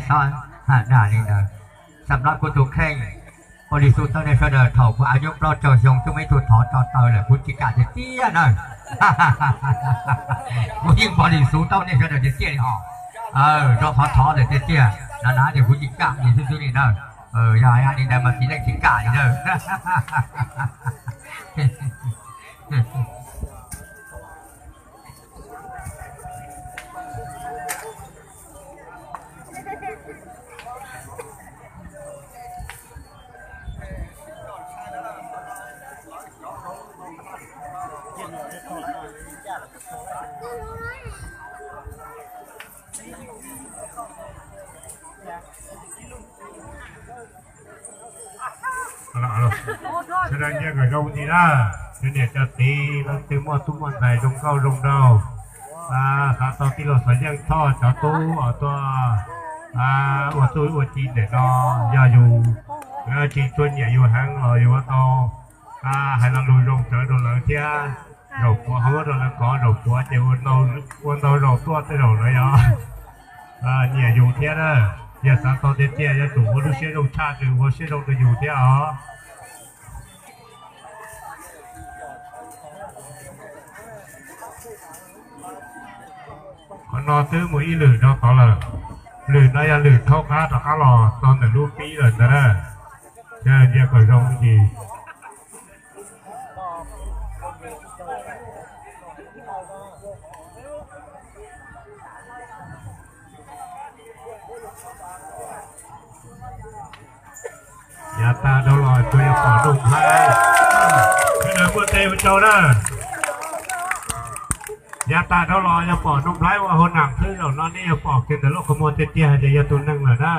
Tod, dag li ntawd, xam lab kuv tus kheej, Pov Lis Xu tau nej sawv daws thaum kuv av nyuj plaub caug xyoo twb muaj ib tug thov tso taw lawm kuv tsis kam tiag tiag na. Kuv yeej Pov Lis Xu tau nej sawv daws tiag tiag li os. Rau qhov thov lawm tiag tiag no na ces kuv tsis kam li xwb xwb li na. Yog li ntawd mas txiv neej tsis kam li na. Sawv daws nyiaj kom zoo li na, cov niam cov txiv leej twg muaj tub muaj ntxhais zoo nkauj zoo nraug, xav tau tij laug Xov Yeej Thoj cov tub uas tuaj ua txuj ua ci ntawm no, yog yus tsis tuaj nyiam yus heev los yus ua tau hais lo lus zoo tsawv rau lawv thiab, zaum puav ho muab rau lawv kov, zaum puav ces ua ntau zaus tuaj tej zaum lawv yog nyiam yus thiab na. Yog xav tau tiag tiag yuav tsum ua lub siab zoo tshaj, ua siab zoo rau yus thiab os. Qhov no twb mus ib lwm rau tod lawm. Lwm no yog lwm thaub qab rov qab los txog ntawm lub pib lawm ntag na. Ces cia kom zoo ntsis. Yav tas dhau los tsuas yog pom Nuj Nplhaib, sawv daws muaj tes ua tsaug na. Yav tas dhau los yog pom Nuj Nplhaib ua hauv nam xwb, zaum no nej yuav pom kiag ntawm lub qhov muag tiag tiag hais tias yog tus neeg lawm na.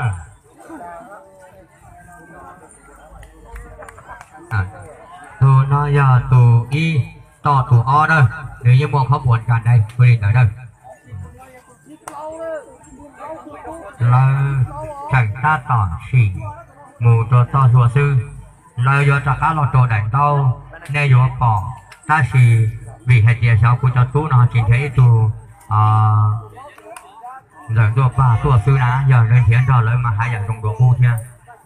Tus no yog tus ib, tom tus ob na, nws yeej muaj qhov puas nkas dai ua li ntawd na. Lawv tseem tab tom sim mus rau txoj hlua xwb, lawv yuav rov qab los rau daim ntaub, nej yuav pom, tab sis vim hais tias xyov kuv cov tub no tsis nrhiav ib tug ntxawm ntuaj pag tuaj xwb na, yog lawv nrhiav nrog lawv mas haj yam zoo dua qub thiab.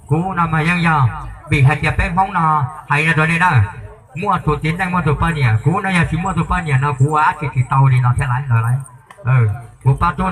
Kuv no mas yeej yog, vim hais tias peb Hmoob no hais no rau nej na, muaj tus txiv neej muaj tus poj niam, kuv no yog tsis muaj tus poj niam no kuv ua dab tsi tsis tau li no thiab lauj. Kuv pab tub